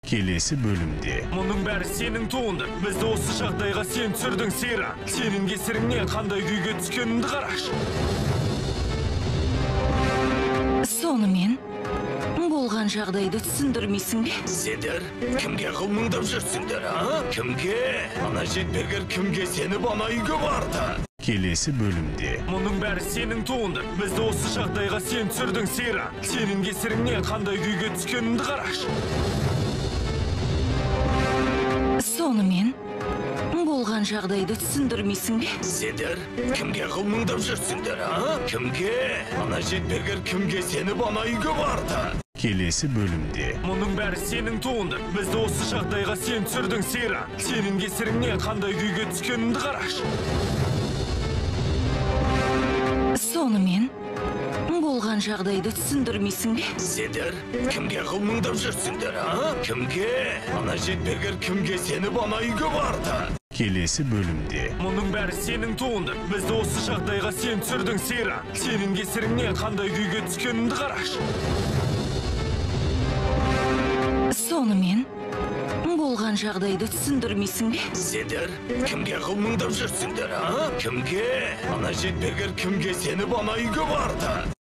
Келесі бөлімде. Мұның бәрі сенің туынды. Бізді осы жағдайға сен түсірдің, Сейран. Сенің кесіріңнен қандай күйге түскенімді қарашы. Сонымен болған жағдайды түсіндірмейсің бе? Сендер кімге қылмыңдап жүрсіңдер, а? Кімге? Ана жетпегір кімге сеніп ана үйге барды? Келесі бөлімде. Мұның бәрі сенің туынды. Бізді осы жағдайға сен түсірдің, Сейран. Сенің кесіріңнен қандай күйге түскенімді қарашы. Сонымен болған жағдайды түсіндірмейсің бе? Сендер кімге қылмыңдап жүрсіңдер, а? Кімге? Ана жетпегір кімге сеніп ана үйге барды? Келесі бөлімде. Мұның бәрі сенің туынды. Бізді осы жағдайға сен түсірдің, Сейран. Сенің кесіріңнен қандай күйге түскенімді қарашы. Сонымен болған жағдайды түсіндірмейсің бе? Сендер кімге қылмыңдап жүрсіңдер, а? Кімге? Ана жетпегір кімге сеніп ана үйге барды? Келесі бөлімде. Мұның бәрі сенің туынды. Бізді осы жағдайға сен түсірдің, Сейран. Сенің кесіріңнен қандай күйге түскенімді қарашы. Сонымен болған жағдайды түсіндірмейсің бе? Сендер кімге қылмыңдап жүрсіңдер, а? Кімге? Ана жетпегір кімге сеніп ана үйге барды?